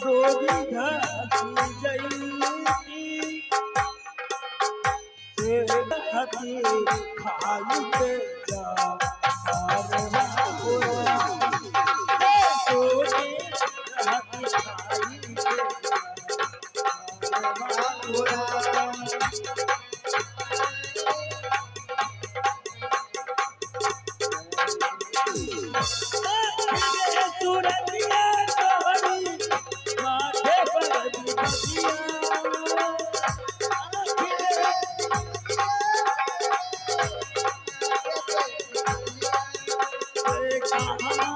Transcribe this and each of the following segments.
जोगी धसी जैती से हती खाई के जा जोगी हती खाई के जा। सूरतिया तोहरी माथे पर दुपतिया आखिरे कहाँ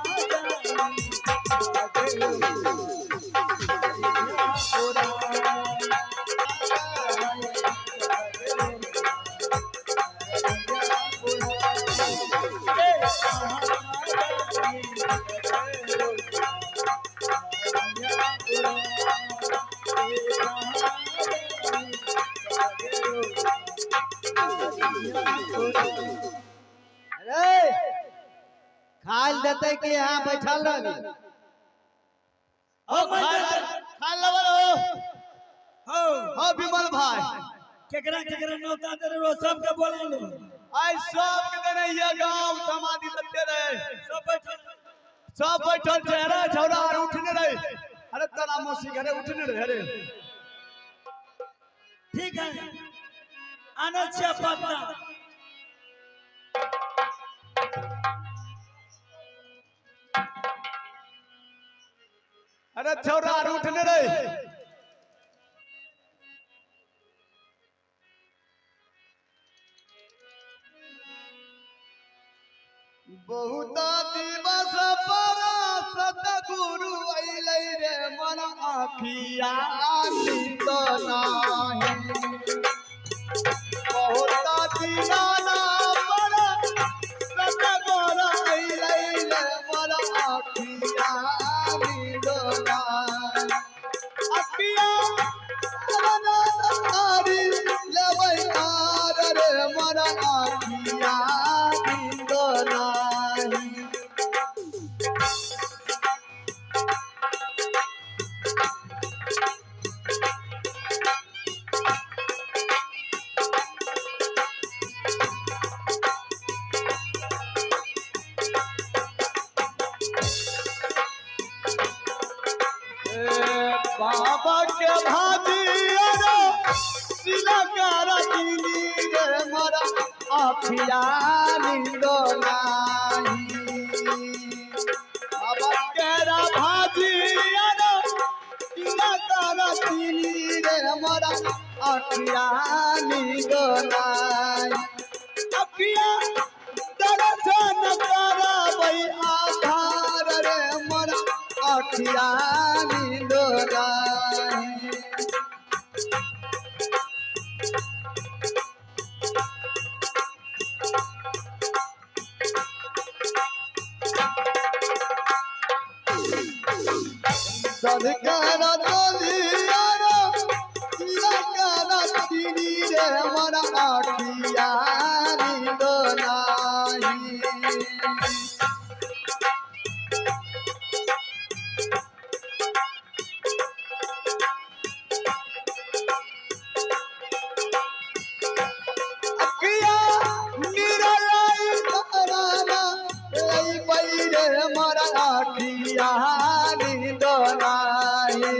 अरे खाल देते कि यहाँ बैठल रही। ओ खाल खाल लवल हो। हो हो विमल भाई, केकरा केकरा नौता दे रहो सबके बोला लो। आई सब के देने ये गांव समाधि देते रहे, सब बैठल सब बैठल छै। अरे छौड़ा आर उठने रहे, अरे तोरा मौसी घरे उठने रहे। अरे ठीक है, आना छिया पत्ता। अरे छौड़ा आर उठने रहे। बहुत दिवस पर सतगुरु अइलै रे मन आखिया नींद नाही। बहुत दीनाना पर सतगुरु अइलै रे मन आखिया नींद नाही। आखिया नारी लेबै आर रे मन आखिया नींद नाही। बाबा के भाजी अरे सिलकार दिनी रे मोरा आखिया नींद नाही। बाबा के भाजी अरे सिलकार दिनी रे मोरा आखिया नींद नाही। आखिया दर्शन करबै आधार रे मोरा आखिया नींद नाही। सदकर डोलिया रे तिलकर तिनी रे मोरा आखिया नींद नाही। अखिया निरलाई तारा लई पई रे मोरा आखिया नींद नाही।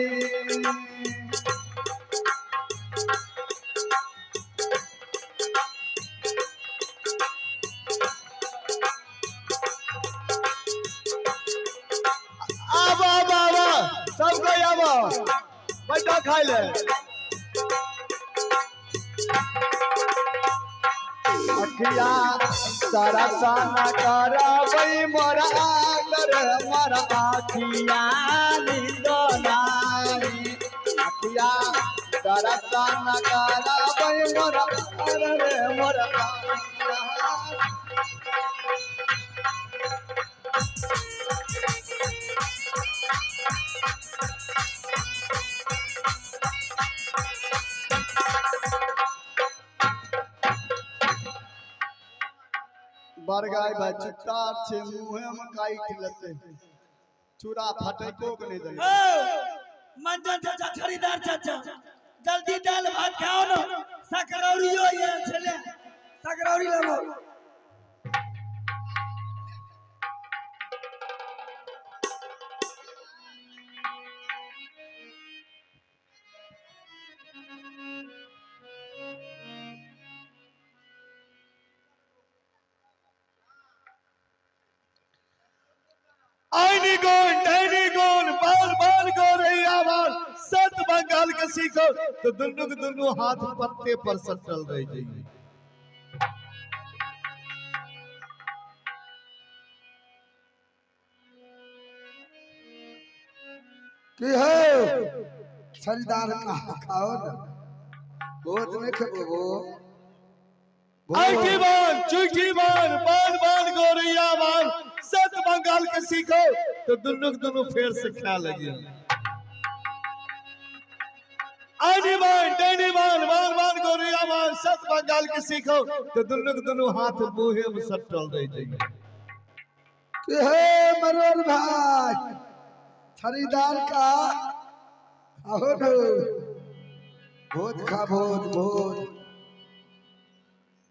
आबो आबो आबो सब कोई आबो बैठो खाइ ले। अखिया दर्शन करबै मोरा आगर मोरा आखिया नींद नाही। अखिया दर्शन करबै मोरा आगर मोरा आखिया। बरगाई भाई चुट्टा छे मुहे में काट लेते, चूड़ा फटको के नहीं दे। मंजन चाचा, खरीदार चाचा, जल्दी दाल भात खाओ ना। सकरौरियो ये छले, सकरौरी लेबो। आइनी गोन डाइनी गोन बाल बाल गोरैया बाल सत बंगाल के सीखो तो दुनू के दुनू हाथ पत्ते पर सटल रह जाइए। की हो खरीदार का खाओ ना, बहुत नहीं खेबो। आइठी बाल चूठी बाल बाल बाल गोरैया बाल सत बंगाल के सीखो तो दुनू के दुनू फेर से खा लगी। आइनी बाल डैनी बाल बाल बाल गोरैया बाल सत बंगाल के सीखो तो दुनू के दुनू हाथ मुंहे में सटल रह जाइए। की हे मरोर भाई खरीदार का खाओ ना, बहुत खा बहुत बहुत।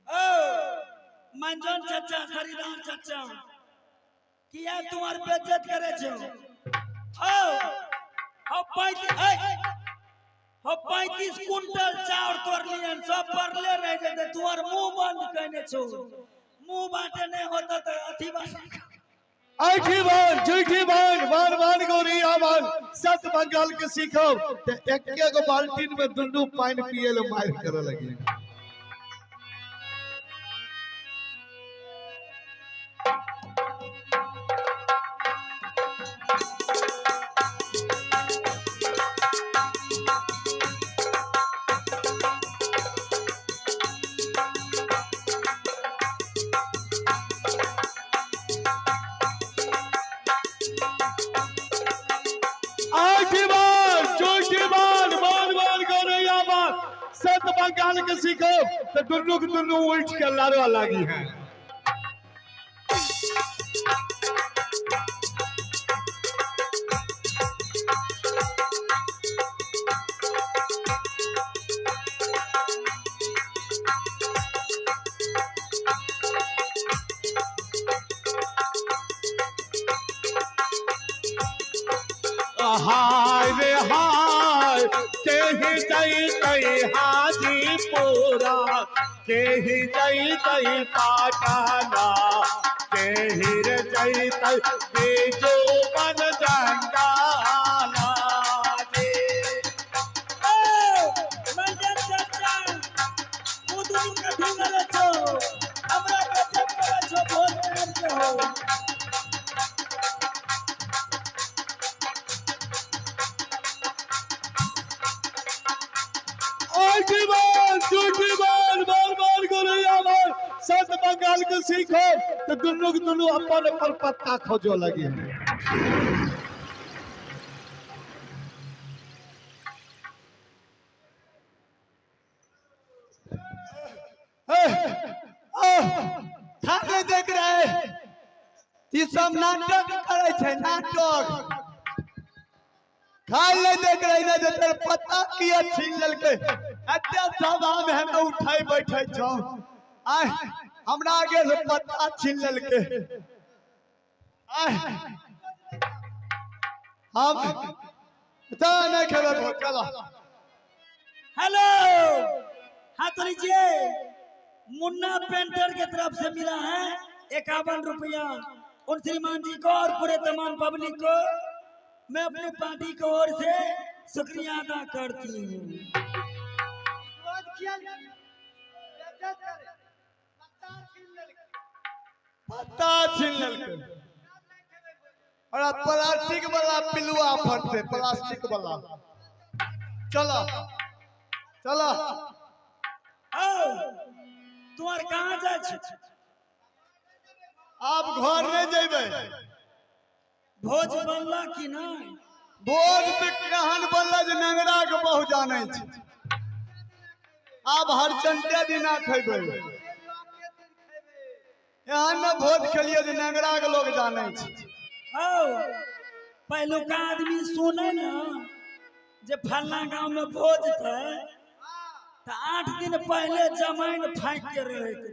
ओ मंजन चाचा, खरीदार चाचा, किया तुम्हार बेइज्जत करे छो? ओ हो 35 कुंटल चाउर तोड़ लियन, सब पड़ले रह जेते, तुम्हार मुंह बंद कहने छो। मुंह बाटे नहीं होता तो अथी बाटे। आठी बाल जूठी बाल बाल बाल गोरिया बाल सत बंगाल के सीखो ते एके गो बाल्टीन में दुनू पानी पिए ले मार करे लगी। आठी बाल चौथी बाल बाल बाल गोरैया बाल सत बंगाल के सीखो तो दुनू के दुनू उल्ट के लारवा लगी है। हाय रे हाय के ही जाई तई हाजीपुरा, के ही जाई तई पाटना, के ही रे जाई तई बीजो बन जंगाला रे। ओ मंजन चाचा, तू दुनू कथी करे छो? हमरा बेइज्जत करे छो, बहुत प्रेम के हो। आठी बाल चूठी बाल बाल बाल गोरैया बाल सत बंगाल के सीखो तो दुनू के दुनू अपन अपन पत्ता खोजो लगी है। खाने देख रहे ई सब नाटक करे छै, नाटक। खाय ले देख रहे ने जे तोर पत्ता किया छीन लेलकै। एते सभा में हम उठै बैठै छौ, आय हमरा आगे से पत्ता छीन लेलकै। आय हम तऽ नहि खेबै भोज, चलो। हेलो, हाथ लीजिए। मुन्ना पेंटर के तरफ से मिला है 51 रुपया उन श्रीमान जी को और पूरे तमाम पब्लिक को मैं अपनी पार्टी की ओर से शुक्रिया अदा करती हूँ। पत्ता छीन लेलकै और अब प्लास्टिक वाला पिलुआ फटते, प्लास्टिक वाला। चलो चलो। ओ तुम्हार कहाँ जाए छे? आप घर नहीं जेबै। भोज बनला कि नहीं? भोज तऽ केहन बनला जे नंगरा के बहु जानै छै। आब हर चंटे दिना खेबै। एहन ने भोज खेलिए जे नंगरा के लोग जानै छै। ओ पहिलुका आदमी सुने ना जे फलना गांव में भोज थे तो 8 दिन पहले जमाइन फाँक के रहे थे।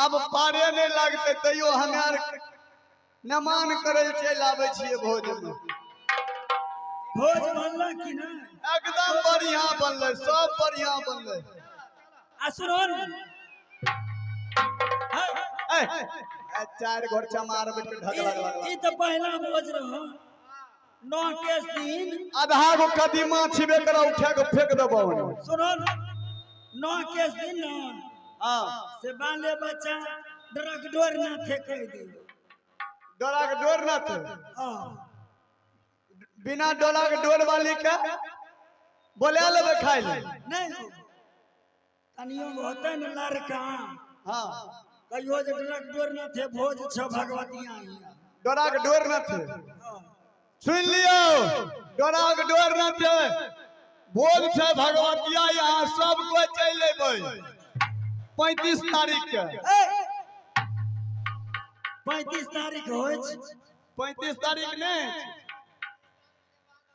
आब पारे नहि लगतै तैयो हमे आर नमान करै लए चलि आबै छियै भोज में। भोज बनला कि नहीं? एकदम बढ़िया बनलै, सब बढ़िया बनलै। आ सुनो ने, ए, ए, चारि घर चमार बैठ के ढक लगला। ई तो पहला भोज रहो 9 के दिन। आधा गो कदीमा छिबे करा उठा के फेंक देबो। सुनो ने, 9 के दिन न हां से बाले बच्चा डरक डोर ना थे कह दे। डोरा के डोर ना थे। हाँ। बिना डोरा के डोर वाली के बोला लेबे खाइ ले। नहीं हो तनियो होते न लड़का। हां कहियो जे डरक डोर ना थे भोज छ भगवतिया हियां। डोरा के डोर ना थे। हाँ। सुन लियो, डोरा के डोर ना थे, भोज छै भगवतिया यहाँ सब कोई चलि अयबै 35 तारीख के। 35 तारीख होइ छै। 35 तारीख नहीं,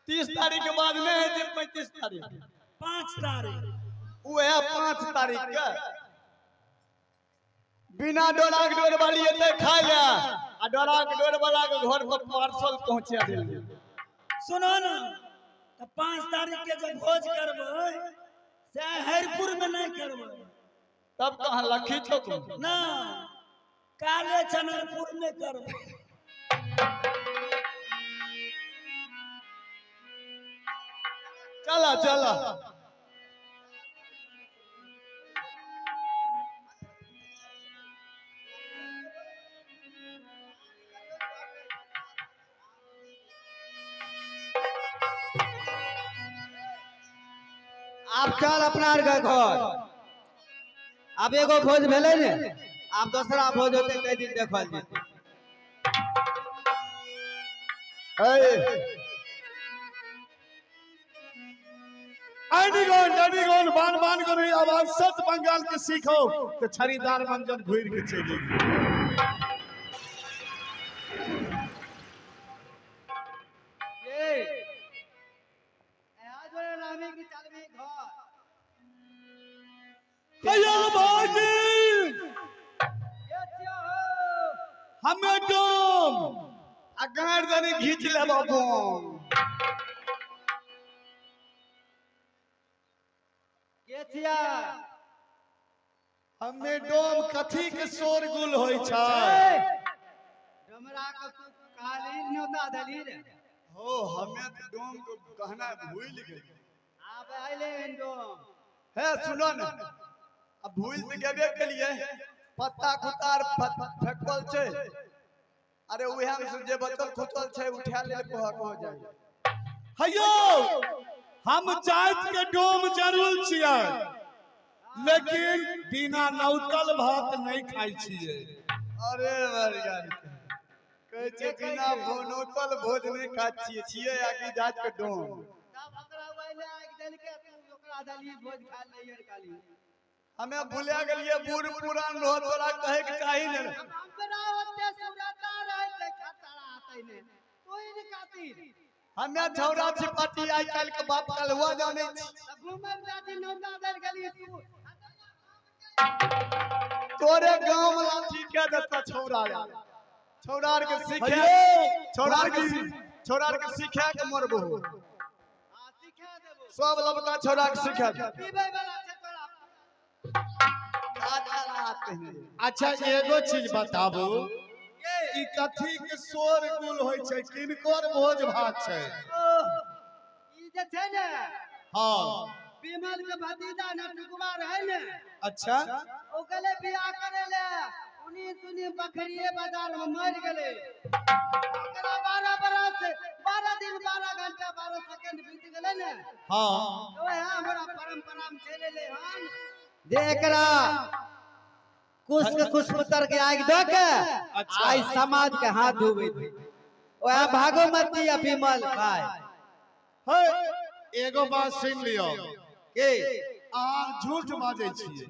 30 तारीख के बाद नहीं है जे 35 तारीख। 5 तारीख वह 5 तारीख के बिना डोरा के डोर वाली एतै खाय ले आ डोरा के डोर वाला के घर पर पार्सल पहुंचा देल। सुनो ना, तो 5 तारीख के जब भोज करबै से हरिपुर में नहीं करबै। तब कहाँ लखी चौक में? ना, काले चनरपुर में करबै। चला चला आब चल अपना आर के घर। आब एगो भोज भेलै ने, आब दोसरा भोज होतै तै दिन देखल जेतै। अनिगोन अनिगोन बान बान करो आवाज सत बंगाल के सीखो तो छड़ीदार मंजन घूर के चली गेल। भैया भाजी हमें डोम आ गाड़ दनी घींच लेबो बम। के छिया? हमें डोम कथी के शोरगुल होय छै? डोमरा के तू कहली न्योता देली रे। हो हमें तो डोम के कहना भूल गेल। आब अइले हन डोम। हे सुनो ने, अब भूल तऽ गेबे केलिए, पत्ता खुतार फेकल छै। अरे उहे में से जे बचल खुचल छै उठा लेल कह कह जाय। हयो हम जात के डोम जरूर छियै लेकिन बिना नौतल भात नहीं खाइ छियै। अरे बढ़िया कहै छै बिना नौतल भोज नहीं खाइ छियै, छियै आ कि जात के डोम। तब ओकरा ओइले आगि देलकै, तू ओकरा देली भोज खा लइहन खाली। हमें भूले गेलिए, बूढ़ पुरान रहो तोरा कहे के चाही ने। हमरा ओते सुरता रहै छै खतरा आतै ने तू ही खातिर। हमें छौड़ा छिपाटी आइ काल्हि के बाप कलहुआ जानै छी। घूमै लए जाती न्योता देल गेली तू। तोरे गांव वाला ठीक है देता छौड़ा यार। छौड़ा आर के सीखे, छौड़ा आर के छौड़ा आर के सीखे के मरबो। हां सिखा देबो। सब लबका छौड़ा के सीखे। पीबै वाला छै तोरा। अच्छा एगो चीज बताबू, ई कथी के शोरगुल होय छै? किनकर भोज भात छै? ई जे छै ने, हाँ विमल के भतीजा नटुकवा रहे ने। अच्छा। ओ गेलै बियाह करे ले, उनी सुनी बकरिए बाजार में मर गेलै। ओकरा 12 बरस 12 दिन 12 घंटा 12 सेकंड बीत गेलै ने। हाँ। तो वएह हमरा परंपरा में चलि एलै हन जे एकरा कुश के कुशपुत्र के आगि दऽ के अच्छा। आइ समाज के हाथ धोबै वएह भागोमती आ विमल भाई। हे एगो बात सुन लियो, के अहाँ झूठ बाजै छियै।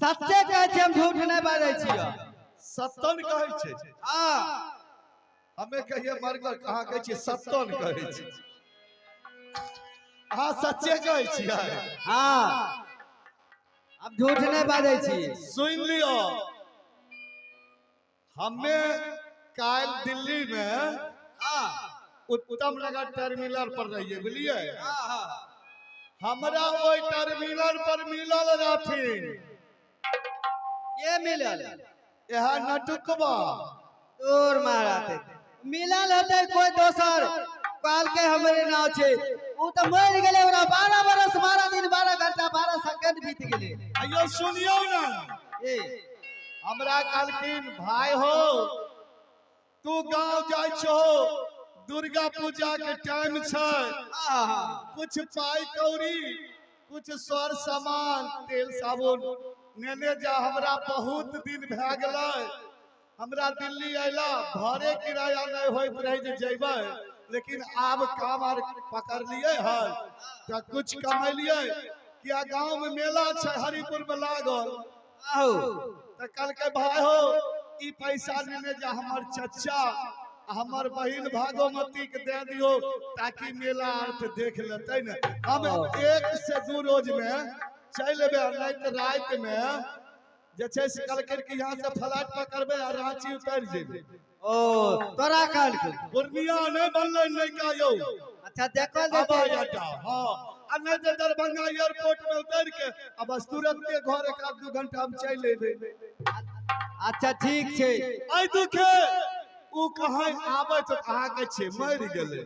सच्चे कहै छियै, हम झूठ नहि बाजै छियै। सत्तन कहै छै। हाँ हमे कहिए मरगर, अहाँ कहै छियै सत्तन कहै छै। अहाँ सच्चे कहै छियै? हाँ, अब झूठ नहीं बाजै छी। सुनि लियौ, हमे काल्हि दिल्ली में उत्तम नगर टर्मिनल पर रहिए, बुझलियै? हमरा ओहि टर्मिनल पर मिलल रहथिन। के मिलल? इएह नटुकबा। तोर मारा ते मिलल होतै कोई दोसर, कहलकै हमरे नाव छै। उ तऽ मरि गेलै, ओकरा 12 बरस 12 दिन 12 घंटा 12 सेकंड बीत गेलै। अयो सुनियौ ने। ए हमरा कहलखिन, भाई हो, तू गांव जाइ छो, दुर्गा पूजा के टाइम छै, कुछ पाई कौड़ी, कुछ सर सामान, तेल साबुन नेने जा। हमरा बहुत दिन भए गेलै, हमरा दिल्ली अयला भाड़े किराया नहीं होइत रहे जे जैबै, लेकिन आब काम आर पकड़लियै हन तऽ कुछ कमेलियै। किया गाँव में मेला छै हरिपुर में लागल। आहो। तऽ कहलकै, भाई हो, ई पैसा नेने जा, हमर चचा आ हमर बहिन भागोमती के दे दियो, ताकि मेला अर्थ देख लेतै ने। हम 1 से 2 रोज में चलि एबै, नहीं तऽ राति में जे छै से कहलकै कि यहाँ से फ्लाइट पकड़बै आ रांची उतरि जेबै। ओ तोरा कहलकै? पूर्णिया नहीं बनलै नैका यौ। अच्छा, देखल हवाई जेतै। अड्डा। हाँ, आ नहीं तऽ दरभंगा एयरपोर्ट में उतरि के आ बस तुरंते घर 1-2 घंटा में चलि एबै। अच्छा, ठीक छै। एहि दुखे उ कहाँ आबै तऽ अहाँके छै मरि गेलै।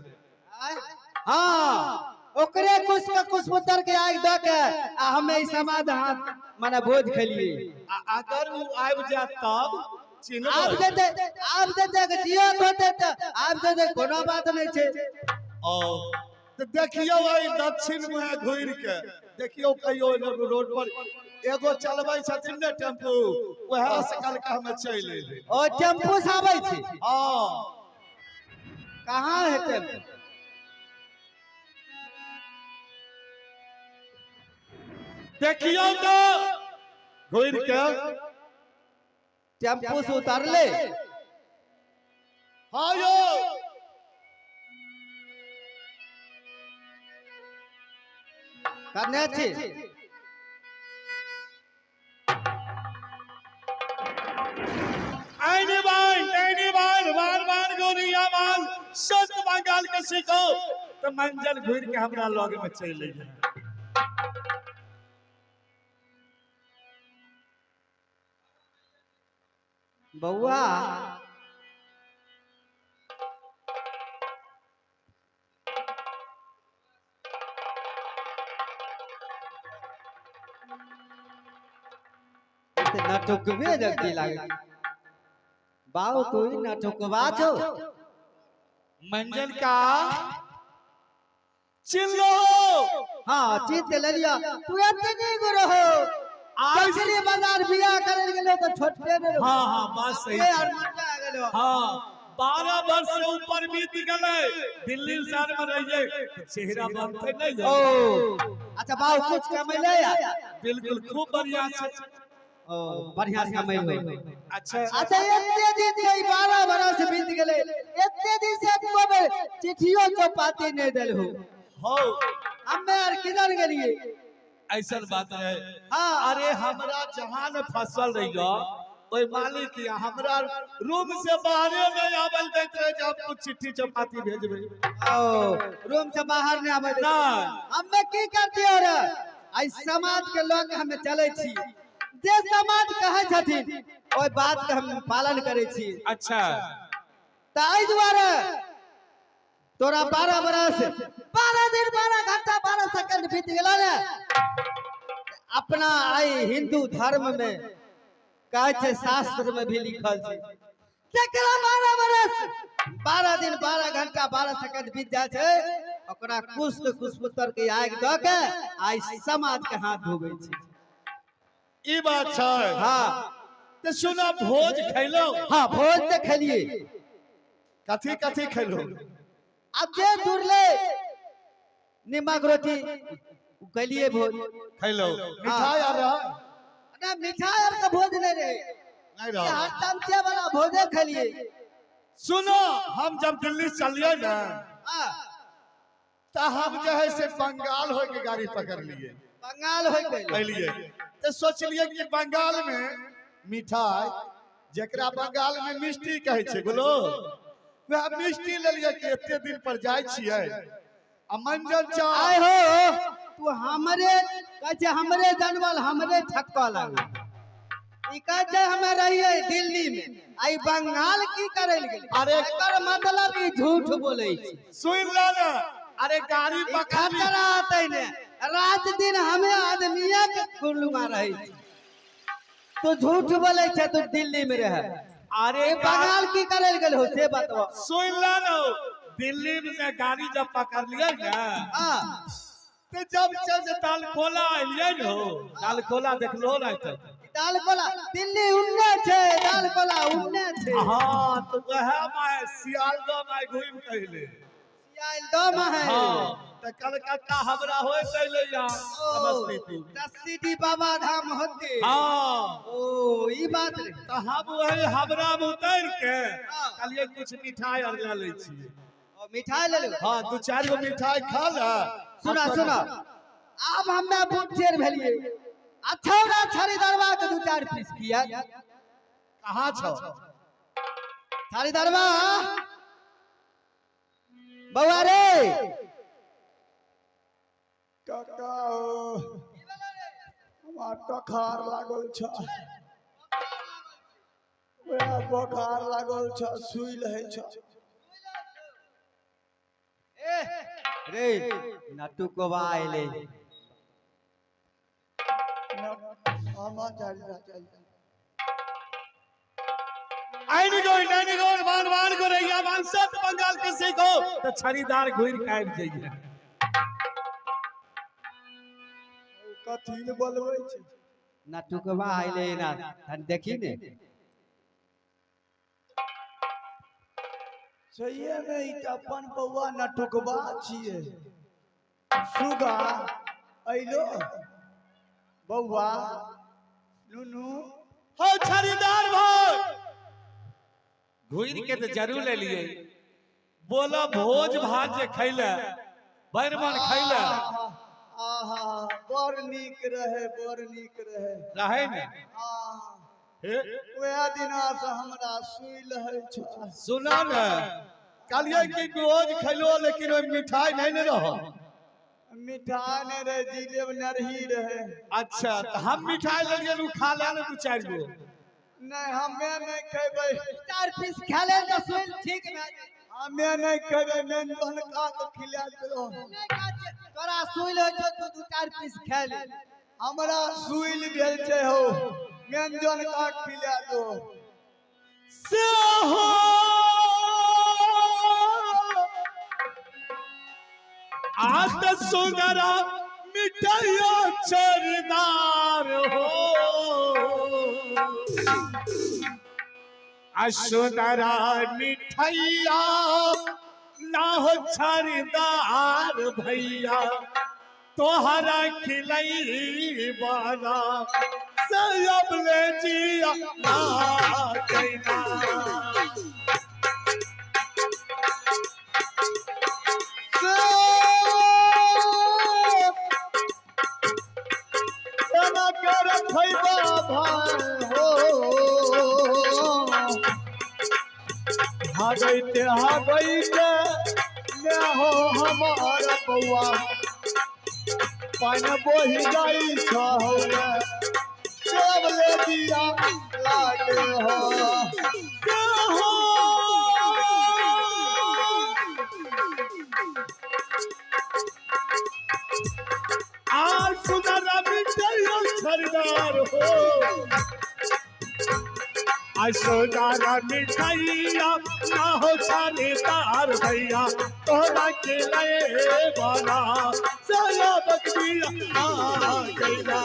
हाँ, ओकरे कुछ के कुशपुत्र के आगि दऽ के आ हमे ई समाज हाथ माने भोज खेलिए। आ अगर उ आबि जायत तब चिन्हबै? आब जेतै, आब जेतै के जियत होतै तऽ आब जेतै, कोनो बात नहि छै। ओ तऽ देखियौ, एहि दक्षिण मुहे घुरि के देखियौ, कहियो रोड पर एगो चलबै छथिन ने टेम्पू, वएह से कहलकै हमे चलि एबै। ओ टेम्पू से आबै छै? हाँ। कहाँ है टेम्पू? देखियौ तऽ घुरि के। टेम्पू से उतरले? हाँ यौ। कने छी? आइनी बाल टैनी बाल बाल बाल गोरिया बाल सत बंगाल के सीखो, तो मंजल घुर के हमरा लग में चलि गेल। बौआ, ई तऽ नटुकबे जल्दी लागे बाऊ, तू ही नटुकबा छौ। मंजल का चिल्लो। हाँ, चीज ते लेलिया, तू एते नहीं गो रहो, आखिरी बाजार बियाह करे गेलो तऽ छोटके ने रहो। हाँ हाँ, बात सही ए छै। आर मोटा गेलो। हाँ, 12 वर्ष से ऊपर बीत गेलै, दिल्ली शहर में रहिए तो चेहरा बनते नहीं। ओ अच्छा बाऊ, कुछ कमैले या? बिल्कुल, खूब बढ़िया छै। ओ बढ़िया से कमैलो। अच्छा। अच्छा, एते दिन से ई 12 बरस बीत गेलै, एते दिन से एको बेर चिट्ठियो चौपाती नहीं देलहु। हो। हम्मे आर किधर गेलिए? ऐसा बात है? हाँ। अरे, हमरा जहां ने फसल रहियो, ओहि मालिक या हमरा रूम से बाहरे नहीं आवल दैत रहे जे हम कुछ चिट्ठी चपाती भेजबै। ओ रूम से बाहर नहीं आबै दै? नहीं। हम्मे की करती और आई समाज के लोग हमे चलै छी, जे समाज कहै छथिन ओहि बात के हम पालन करै छी। अच्छा। तऽ एहि दुआरे तोरा 12 बरस 12 दिन 12 घंटा 12 सेकंड बीत गेलो ने। अपना आई हिंदू धर्म में कहै छै, शास्त्र में भी लिखल छै, जकरा 12 बरस 12 दिन 12 घंटा 12 सेकंड बीत जाइ छै, ओकरा कुश के कुशपुत्र के आगि दऽ के आई समाज के हाथ धोबै छै। ई बात छै? हाँ। तऽ सुना, भोज खैलौ? हाँ, भोज तऽ खेलिए। कथी कथी खैलौ? आब जे जुड़ले निमक रोटी उ कैलिए भोज। खैलौ? मिठाई आर रह? ना, मिठाई आर के भोज नहीं रहे। नहीं ये रह? हर चमचे वाला भोजे खेलिए। सुनो, हम जब दिल्ली चलिए ना हाँ। तो त हम जे है से बंगाल होय के गाड़ी पकड़ लिए। बंगाल हो गेल। अलिए तो सोचलिए कि बंगाल में मिठाई, जेकरा बंगाल में मिष्टी कहै छै बोलो, वएह मिष्टी लेलिए कि एते दिन पर जाइ छियै आ मंजन आय चाय हो तू हमरे कहै छै हमरे जानवल हमरे ठक्का लागल। ई कहै छै हमे रहिए दिल्ली में, आई बंगाल की करे ले गेलै? अरे एकर मतलब ई झूठ बोलै छै। सुन ले ने, अरे गाड़ी ई पकड़ ली। खतरा आतै ने, रात दिन हमे आदमिया के कुलुमा रहै छै। तू झूठ बोलै छै, तू दिल्ली में रह। अरे ई बंगाल की करे ले गेल हो से बतबो। सुन ले ने, दिल्ली में से गाड़ी जब पकड़ लिये ने हां तो जब से दालकोला एलिये ने हो, दालकोला देखलो नहीं तो दालकोला दिल्ली उन्ने छै, दालकोला उन्ने छै। हाँ तो वह मैं सियालदह में घूम कहले। सियालदह में है। हाँ तो कलकत्ता हमरा होय कहले यहाँ समस्तीपुर सिटी बाबा धाम होते। हाँ ओ ई बात रे। तो हम वही हमरा में उतर के हाँ। कहलिए कुछ मिठाई और ले लै छियै। ओ मिठाई ले लो। हाँ दू चारि गो मिठाई खा ले। सुना सुना, आब हमे बुढ़ भेलिए, अच्छा छड़ी दरबा के दू चार पीस किया। कहाँ छौ छड़ी दरबा बउआ रे? काका हो, हमार बोखार लागल छ, वएह बोखार लागल छ, सुई रहै छ। रे नटु कोबा अइले। आइन गो नाइन गो मान मान गो रैया मान सत बंगाल के सीखो तो छड़ीदार घुर के आबि जाइए। कथी ले बोलबै छै? नटु कोबा अइले ना तन देखी ने। सहिए में ई तऽ अपन बौआ नटुकबा छियै। सुगा अइलो बौआ नुनू। हो छड़ीदार भाई घुर के तो जरूर ले लिए। बोला भोज भात जे खैले भरि मन खैले। आहा बड़ नीक रहे, बड़ नीक रहे। रहे ने हे वएह दिना से हमरा सुई रहै छ। सुना ने, कहलिए कि भोज खैलो लेकिन ओहि मिठाई नहीं ने रहो। मिठाई नहीं रहे, जिलेब नरही रहे। अच्छा तो हम मिठाई लेलिए उ खा ले ने दू चारि गो। नहीं हमे नहीं खेबै। चार पीस खा ले तो सुन ठीक भए जेतै। हमे नहीं खेबै, मेहनत का के खिला देलो। तोरा सुइल होइ छौ, तू दू चार पीस खा ले। हमरा सुइल भेल छै हो, व्यंजन का खिला दो। से हो आज तो सुनरा मिठाइया चरदार हो, असुनरा मिठाइया ना हो छरदार भैया तोहरा खिलई बाला सब ले जिया ना कैना। केना कर खैबा भाई हो, हगैते हगैते ने हो हमार बौआ पानि बहि जाइ छौ रे, सब ले दिया लागे हो। आज सुनरा मिठाइया छरदार हो, असोदारा मिठाइया ना हो छानेदार भैया तोरा के लए वाला सया बकरिया आ गइला।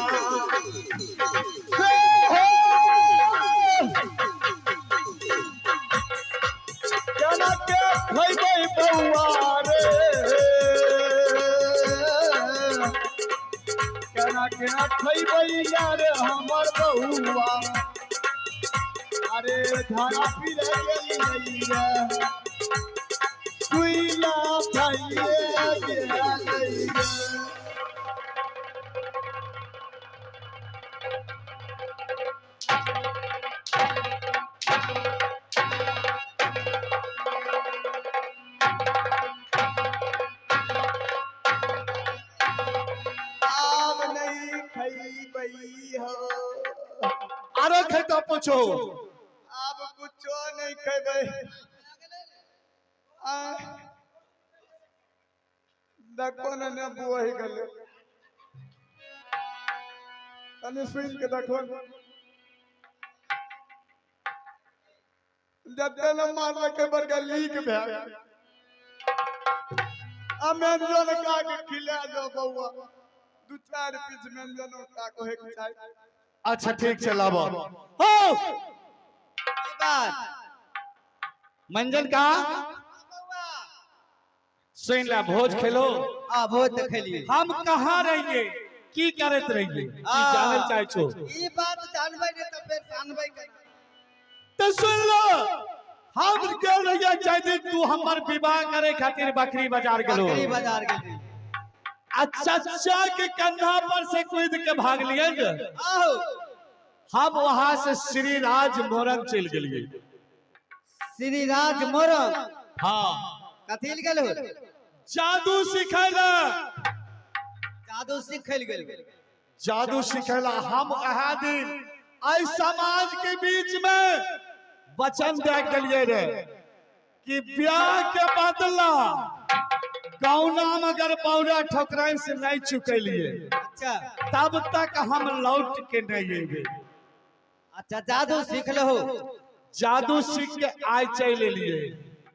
केना के खैबै बौआ रे, केना केना खैबै रे हमर बौआ। अरे धारा पीरे गेली रे, सुइला खाइए गेल। आरो खेतो पूछो। आब कुछो नहीं खेबै। देखो ने नेबू होई गेलै। तनी सुनि के देखो जते ने मारलकै बड़का लीक भए गेल। आ व्यंजन का के खिला दो बौआ, 2-4 पीस व्यंजन का के होइके चाही। अच्छा ठीक छै, लाबो। हो की बात? मंजन का सुन ला, भोज खेलो। आ भोज तऽ खेलियै। हम कहाँ रहिए, की करैत रहिए, ई जानल चाहे छो? ई बात जानबै ने तऽ फेर जानबै केना? तो सुन लो, हम गेल रहिए जाय दिन तू हमर विवाह करे खातिर बकरी बाजार गेलो। बकरी बाजार गेली। अच्छा चचा के कंधा पर से कूद के भाग लिए। आहो। हम वहां से श्री राज मोरंग चल गेलिए। श्री राज मोरंग? हाँ। कथी लए गेल हो? जादू सिखैला। जादू सिखै लए गेल। जादू सिखैला। हम अहा दिन आई समाज के बीच में वचन दे गेलिए रे कि ब्याह के बदला गौना मगर पौरा ठोकराइन से नहीं चुकेलिए। अच्छा। तब तक हम लौट के नहीं एबे। अच्छा जादू सीख लहो। जादू सीख के आय चल एलिए।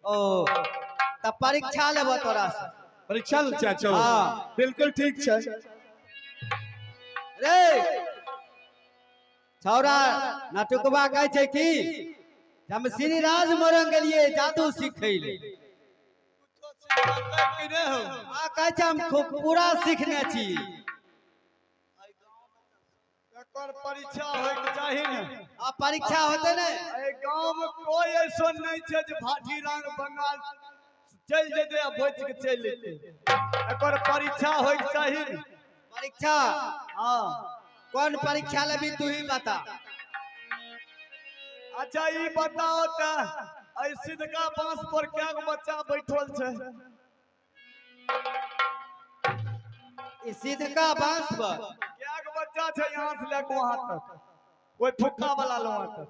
ओ तब परीक्षा लेबो तोरा से। परीक्षा ले चाचो? हाँ। बिल्कुल ठीक छै। रे छौरा नटुकबा कहै छै कि हम श्री राज मोरंग गेलिए जादू सीखै ले। आ कहै छै हम खूब पूरा सीखने छी। एकर परीक्षा होइके चाही ने। आ परीक्षा होतै ने। एहि गाँव में कोई ऐसा नहीं छै जे भाटी रंग बंगाल चलि जेतै आ बचि के चलि एतै। एकर परीक्षा होइके चाही ने। परीक्षा? हाँ। कौन परीक्षा लेबी तू ही बता। अच्छा ई बताओ तऽ एहि सिधका बांस पर कै गो बच्चा बैठल छै? ई सिधका बांस पर कै गो बच्चा छै यहाँ से लए के वहां तक, ओहि फुक्का वाला वहां तक?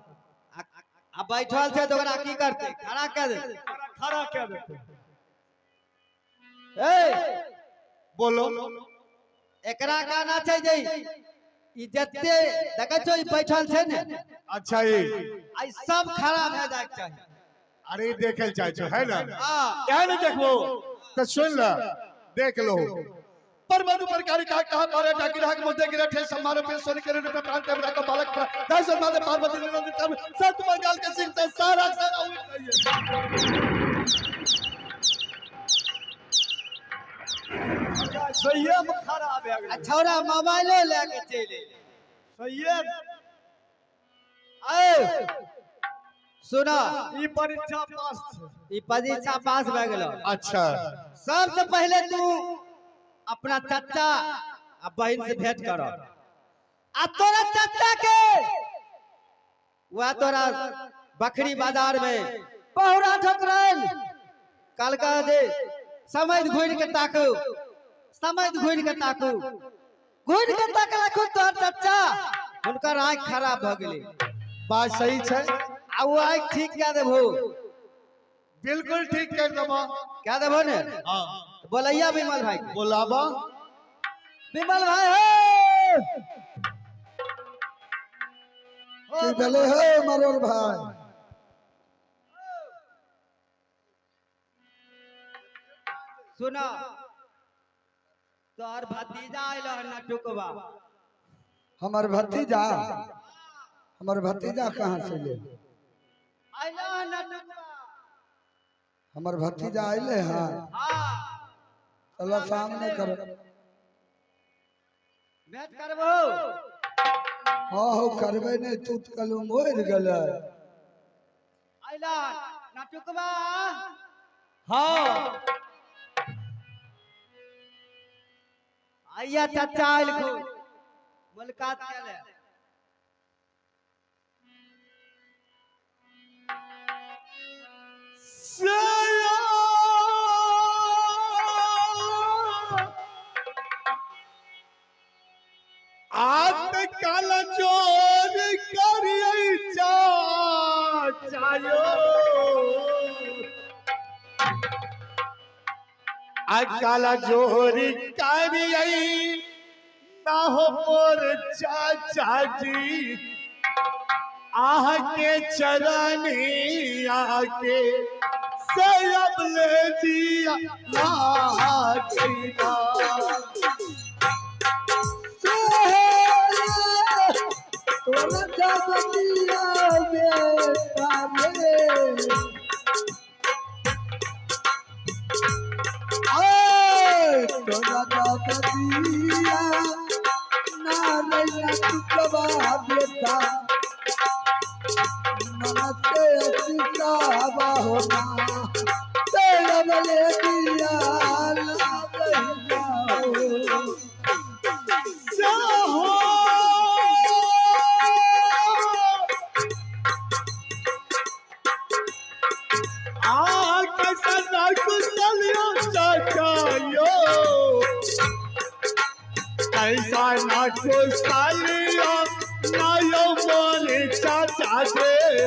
आ बैठल छै तऽ ओकरा की करतै? खड़ा कऽ देतै। ओकरा खड़ा कए देतै। ए बोलो। एकरा कहना छै जे ई जते देखै छौ ई बैठल छै ने। अच्छा ई आ ई सब खड़ा भए जायके चाही। अरे देखे चाहे छो है ना? हाँ। क्या नहीं देखबो तो सुन ल, देख लो। परमाणु प्रकार का कहा मारे डाकी राग मुद्दे गिरे ठे समारो पे सोन करे रुपए प्रांत में रखो बालक पर दस माते पार्वती निरंजन तब सत बंगाल के सिंह ते सारा सारा उठ जाइए। सहिए में खड़ा भए गेलै। आ छौड़ा मोबाइलो लए के चलि एलै। सहिए। ऐ सुनो, ई परीक्षा पास छै। ई परीक्षा पास भए गेलो। अच्छा। सबसे पहले तू अपना चाचा आ बहन से भेंट कर। आ तोरा चाचा के वह तोरा बकरी बाजार में पहुरा ठोकरन कल का दे समय घुर के ताकू, समय घुर के ताकू, घुर के ताकला खुद तोहर चाचा हुनकर आँख खराब भ गेलै। बात सही छै। आ वो आँख ठीक कए देबहो? बिल्कुल ठीक कर देबो। कए देबहो ने? हाँ। बोलैया विमल भाई के। बोलाबा। विमल भाई हो। की भेलै हे मरोड़ भाई? सुनो, तोहर भतीजा आयल हन नटुकबा। हमर भतीजा? हमर भतीजा कहाँ से ले? आयल हन नटुकबा। हमर भतीजा अयले हन? हाँ। चलो सामने करो। भेंट करबहो? हाँ हो करबै नहीं, तू तऽ कहलू मरि गेलै। आयल हन नटुकबा। हाँ। आइया चाचा आयल खूब मुलाकात केले। आत काल जोर करी चाचा यो आ काला जोहरी कारियाई ना हो मोर चाचा जी आह के चरनी आके सयब ले जिया ना गईना। तोरा जबतिया बेटा रे आए तोरा जबतिया नारैया टुकवा बेटा नमस्ते सीता होना तेरा बले दिया ला गईना हो। हो आ कैसा ना कुशल यो चाचा यो कैसा ना कुशल यो ना यो मोरे चाचा से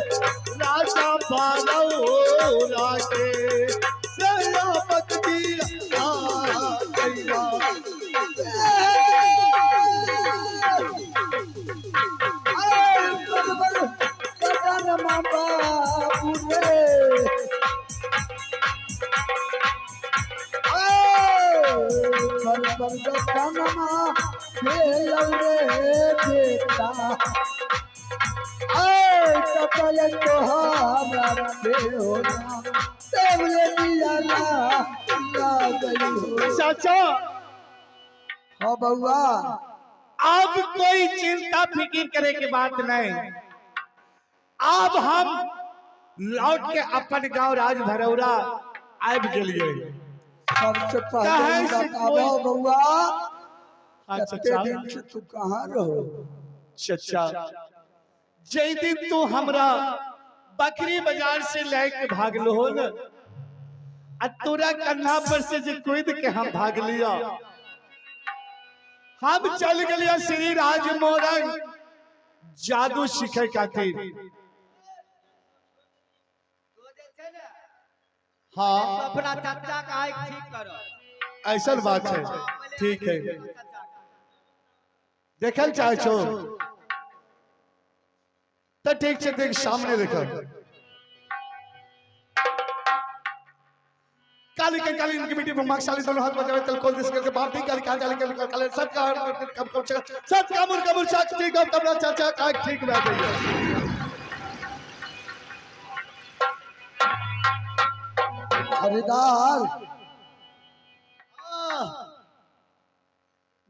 राजा बारौरा के सयापक दिया आ गईला। चाचा हाँ बउआ अब कोई चिंता फिक्र करे के बात नहीं। अब हम लौट के अपन गांव राज भरौरा आबि गेलिए। सबसे पहले काहे ई से बताबो कोई- बउआ हाँ कते चचा दिन से तू कहाँ रहो? चचा जै दिन तू हमरा बकरी बाजार से लेके भागलो हो न आ तोरा कंधा पर से जे कूद के हम भाग लिया, हम चल गेलिए श्री राज मोरंग जादू सीखे खातिर। हाँ अपना चाचा का आँख ठीक करो। ऐसा बात है, ठीक है देखल चाहे छो तो ठीक छै, देख सामने देख। काली के काली इनकी बेटी ब्रह्माशाली दोनों हाथ बजावे तल कोल this करके बाप दी काली काली काली काली काली सब का कम कम सब कामुर कमुर साच ठीक कम कमरा चाचा का ठीक भए गई। हरिदार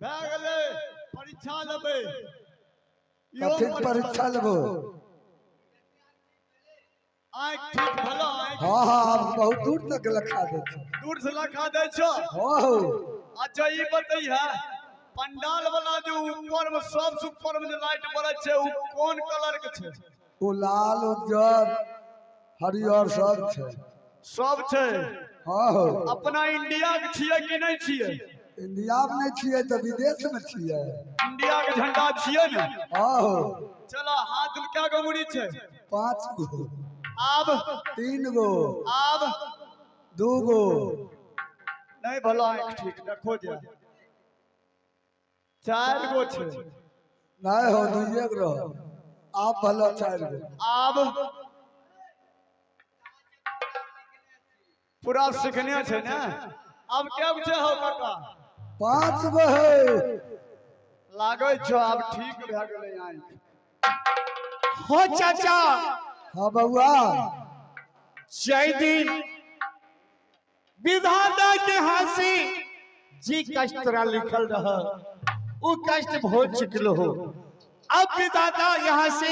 भए गेलै परीक्षा लेबै। इहो कथी परीक्षा लेबो? आँखि ठीक भेलो? आँखि हाँ हाँ अब बहुत दूर तक लखा दे छै। दूर से लखा दै छौ? हाँ हो। अच्छा ई बतैहे पंडाल वाला जो ऊपर में सबसे ऊपर में जो लाइट बरै छै उ कोन कलर के छै? ओ लाल उज्जर हरियर सब छै। सब छै? हाँ हो। अपना इंडिया के छियै कि नहि छियै? इंडिया में नहीं छियै तऽ विदेश में छियै। इंडिया के झंडा छियै ने? हाँ हो। चलो हाथ में क्या गो मुड़ी छै? 5 गो। आब 3 गो। आब 2 गो। नहीं भला आँखि ठीक देखो जा 4 गो छै। नहीं हो 2 गो रहो। आप भला 4 गो। आब पूरा सीखने छै ने? आब क्या गो छै हौ काका? 5 गो है। लागै छौ आब ठीक भए गेलै आँखि। हो चाचा। हाँ बउआ। जय दिन विधाता के हासी जी कष्ट तोरा लिखल रह उ कष्ट हो चुकलो हो। अब विधाता यहाँ से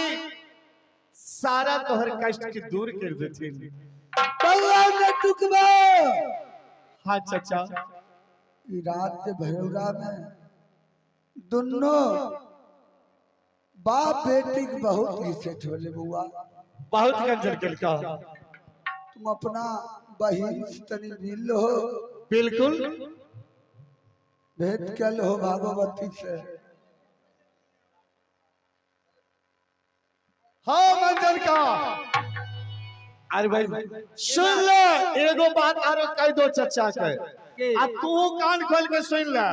सारा तोहर कष्ट के दूर कर देथिन। बउआ ने टुकबो। हाँ चाचा। ई रात के भरौरा में दोनों बाप बेटी के बहुत ही सेठ होले बउआ। बहुत गंजन केलका। तुम अपना बहिन से तनी मिल लो। बिल्कुल। भेंट कल हो भागवती से। हाँ मंजन का अरे भाई सुन ले, एगो बात आरो कह दो चचा के, के? आ तू कान खोल के सुन ले।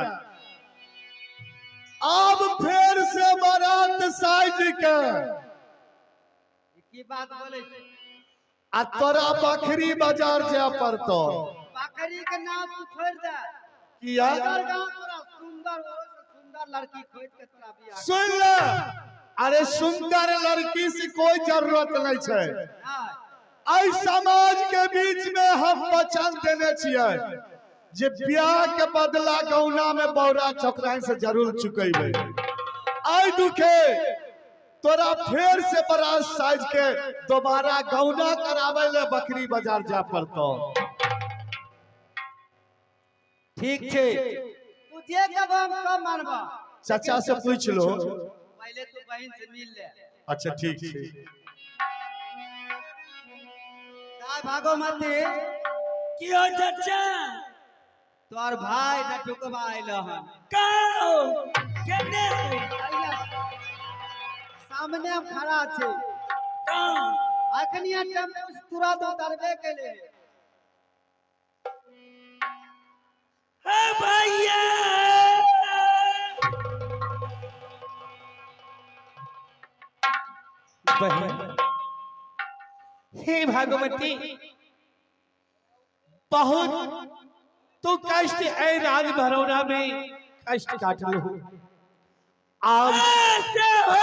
अब फेर से बारात साइज के की बात बोले छी? आ तोरा बकरी बाजार जाय पड़तो। बकरी के नाम तू छोड़ दे। किया? सुंदर गांव तोरा सुंदर और सुंदर लड़की खोज के तोरा बियाह। सुन ले, अरे सुंदर लड़की से कोई जरूरत नहीं छै। हां, एहि समाज के बीच में हम वचन देने छियै जे ब्याह के बदला गौना में बौरा चौकराइन से जरूर चुकेबै। एहि दुखे तोरा फेर से बरात साइज के दोबारा गौना कराबै ले बकरी बाजार जाय पड़तो। ठीक छै, तू जे कहबो हम सब मानबो। चाचा से पूछ लो। पहले तू बहन से मिल ले। अच्छा ठीक छै। ताय भागो मत। की हो चाचा? तोहर भाई नटुकबा आइल हन। का हो? केने हो? सामने हम खड़ा छी। कहाँ? अखनी टेम्पू से तुरंत उतरबे केले। हे भैया, बहन, हे भागमती, बहुत तो कष्ट ऐ राज भरौरा में कष्ट काट लो। आप ऐसे हो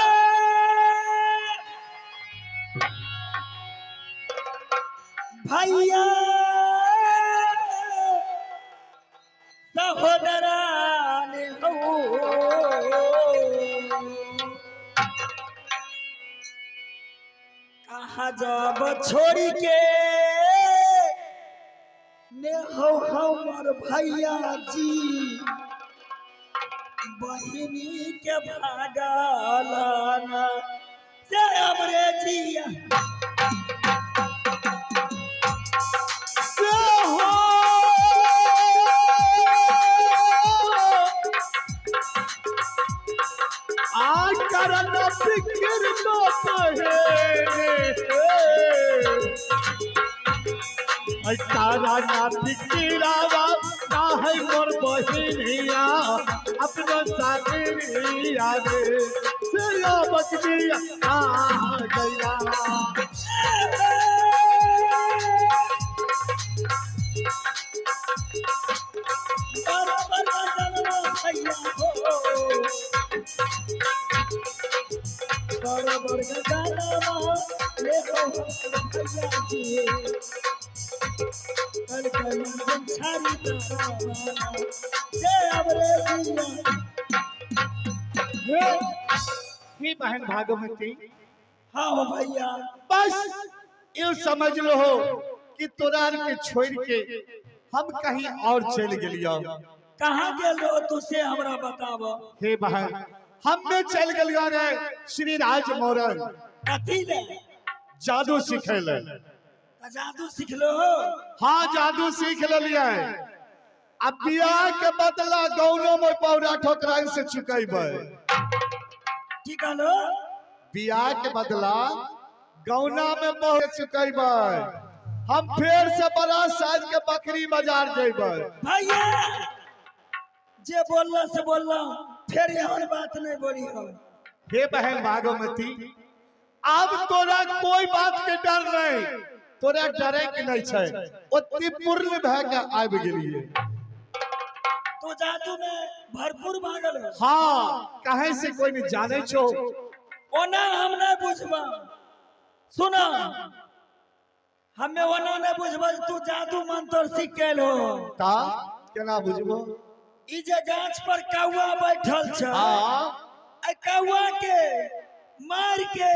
भैया सहोदरा ने हो, कहाँ जब छोड़ी के ने हो हमर भैया जी बहिनी के भागलन से हमरे जिया से हो आ करन फिक्र तो पहे तारा ना फिकिरावा ना है मोर बहिनिया अपनो सागरिया रे से या बकरिया आ गया। बराबर बदलना भैया हो, बराबर गगनवा ले हो भैया जी, कल कल छारी तारा से हमरे जिया। हे बहन भागमती, हाँ हो भैया, बस you समझ लो हो कि तोरा के छोड़ के हम कहीं और चल गेलियो। कहाँ गेल रहो तू से हमरा बताब। हे बहन, हमने चल गेलियो रे श्री राज मोरन। कथी ले? जादू सीखे ले। त जादू सिखलो? हाँ, जादू सीख लेलियै। अब बियाह के बदला गौनो में पौरा ठोकराइन से चुकेबै। की कहलो? बियाह के बदला गौना में बहुत चुकेबै। हम फेर से बड़ा साइज के बकरी बाजार जेबै। भैया जे बोलला से बोलला, फिर एहन बात नहीं बोली हो। हे बहन भागमती, अब तोरा कोई बात के डर नहीं, तोरा डरे के नहीं छै, ओते पूर्ण भए के आबि गेलियै। तू जादू में भरपूर भागल हो। हाँ, कहे से कोई नहीं जाने छो। ओना हम नहीं बुझबा, सुना, हमें ओना नहीं बुझबा जे तू जादू मंत्र सीख गेल हो। ता केना बुझबो? ई जे गाछ पर कौआ बैठल छै, हाँ, ए कौआ के मार के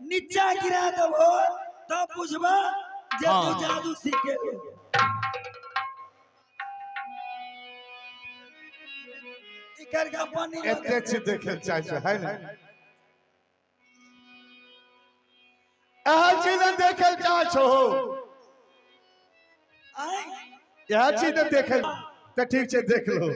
नीचा गिरा देबो तब बुझबा जे तू हाँ। जादू सीख गेल हो। इकर का पानी एते चीज देखे लए चाहै छै, है ने? एह चीज ने देखे लए चाहै छो? आय इएह चीज ने देखे तऽ ठीक छै, देख लो।